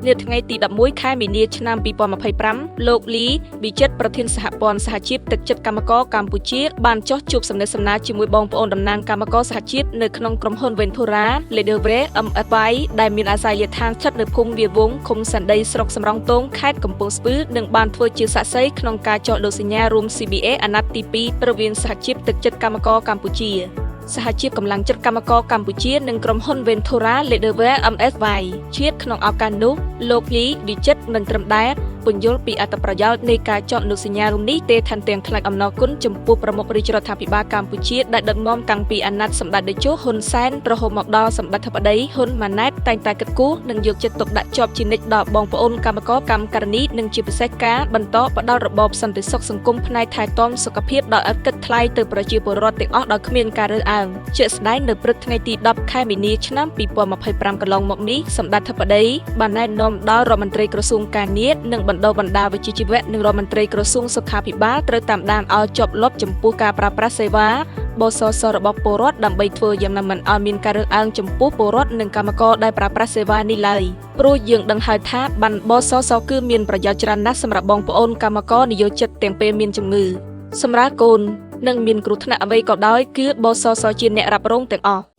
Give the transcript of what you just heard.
នាថ្ងៃទី11ខែមីនាឆ្នាំ2025លោកលីវិចិត្រប្រធានសហព័ន្ធសហជីពទឹកចិត្តកម្មករកម្ពុជាបានចុះជួបសំណេះសំណាលជាមួយបងប្អូនតំណាងកម្មករសហជីពនៅក្នុងក្រុមហ៊ុន Ventura Leatherware MFY ដែលមានអាសយដ្ឋានស្ថិតនៅភូមិវាលវង់ឃុំសណ្ដីស្រុកសំរោងទងខេត្តកំពង់ស្ពឺនិងបានធ្វើជាសាក្សីក្នុងការចុះអនុសញ្ញារួម CBA អាណត្តិទី2រវាងសហជីពទឹកចិត្តកម្មករកម្ពុជា សហជីពកម្លាំងចិត្តកម្មករកម្ពុជានិងក្រុមហ៊ុន Ventura Leatherware MSY ជាតិក្នុងឱកាសនោះលោកលីវិចិត្រមិនត្រឹមតែពន្យល់ពីអត្ថប្រយោជន៍នៃការចុះអនុសញ្ញារួមនេះទេថែមទាំងថ្លែងអំណរគុណចំពោះប្រមុខរាជរដ្ឋាភិបាលកម្ពុជាដែលដឹកនាំតាំងពីអាណត្តិសម្ដេចតេជោហ៊ុនសែនរហូតមកដល់សម្ដេចធិបតីហ៊ុនម៉ាណែតតែងតែគិតគូរនិងយកចិត្តទុកដាក់ជាប់ជានិច្ចដល់បងប្អូនកម្មករកម្មការិនីនិងជាពិសេសការបន្តផ្ដល់របបសន្តិសុខសង្គមផ្នែកថែទាំសុខភាពដោយឥតគិតថ្លៃទៅប្រជាពលរដ្ឋទាំងអស់ដោយគ្មានការរើសអើងជាក់ស្ដែងនៅព្រឹកថ្ងៃទី10ខែមីនាឆ្នាំ2025កន្លងមកនេះសម្ដេចធិបតីបានណែនាំដល់រដ្ឋមន្ត្រីក្រសួងការងារនិងបណ្ដុះបណ្ដាលវិជ្ជាជីវៈនិងរដ្ឋមន្ត្រីក្រសួងសុខាភិបាលត្រូវតាមដានឲ្យជាប់លាប់ចំពោះការប្រើប្រាស់សេវាបសសរបស់ពលរដ្ឋដើម្បីធ្វើយ៉ាងណាមិនឲ្យមានការរើសអើងចំពោះពលរដ្ឋនិងកម្មករដែលប្រើប្រាស់សេវានេះឡើយព្រោះយើងដឹងហើយថាប័ណ្ណបសសគឺមានប្រយោជន៍ច្រើនណាស់សម្រាប់បងប្អូនកម្មករនិយោជិតទាំងពេលមានជំងឺសម្រាប់កូននិងមានគ្រោះថ្នាក់អ្វីក៏ដោយគឺបសសជាអ្នករ៉ាប់រងទាំងអស់។